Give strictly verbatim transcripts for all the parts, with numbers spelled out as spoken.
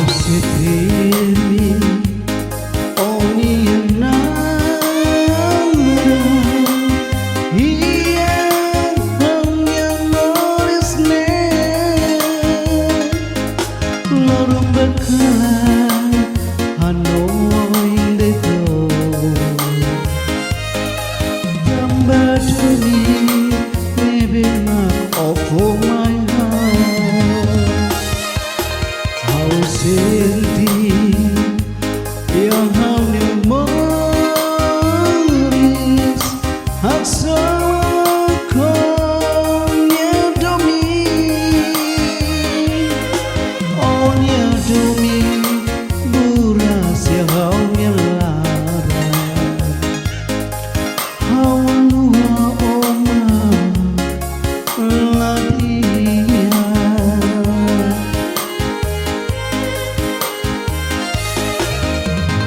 Seperti ó-nia naran, iha ha'u-nia moris ne'e. Loron bakalan hanoin de'it ó, tanba domin ne'ebé mak ó fó mai ha'u. Ha'u sente iha ha'u-nia moris, haksolok ó-nia domin. Ó-nia domin buras iha ha'u-nia laran. Ha'u haluha ó mak la di'ak.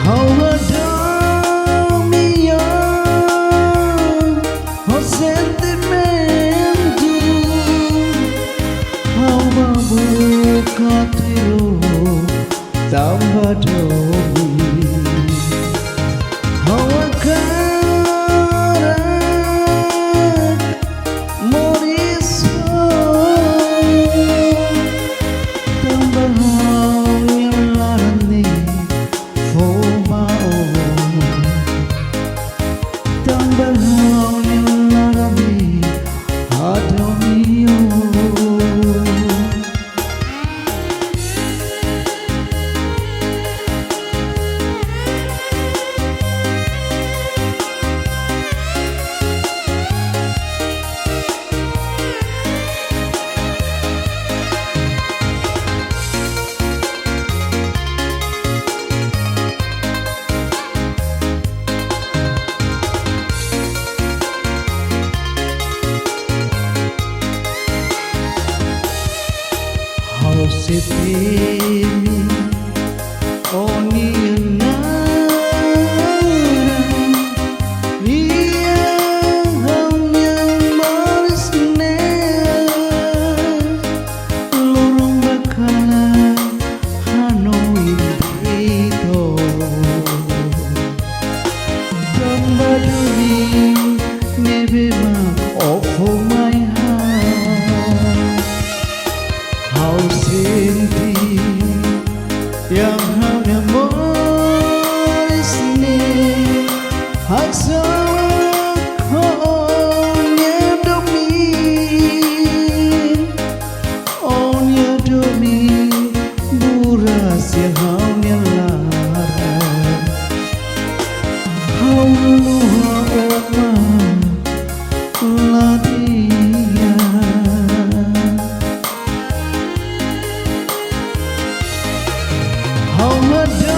Ha'u hadomi ó-nia sentimentu. Ha'u bá buka tuir ó tanba domin. Ha'u hakarak moris ho, tanba ha'u-nia laran ne'e fó ba ó. Tanba ha'u-nia laran ne'e hadomi ó. Ha'u sei temi ó-nia naran iha ha'u-nia moris ne'e. Loron bakalan hanoin de'it ó, tanba domin ne'ebé mak ó fó mai ha'u. Ha'u sente iha ha'u-nia moris ne'e haksolok ó-nia domin. Ó-nia domin buras iha ha'u-nia laran. Ha'u haluha ó mak la di'ak. Ha'u hadomi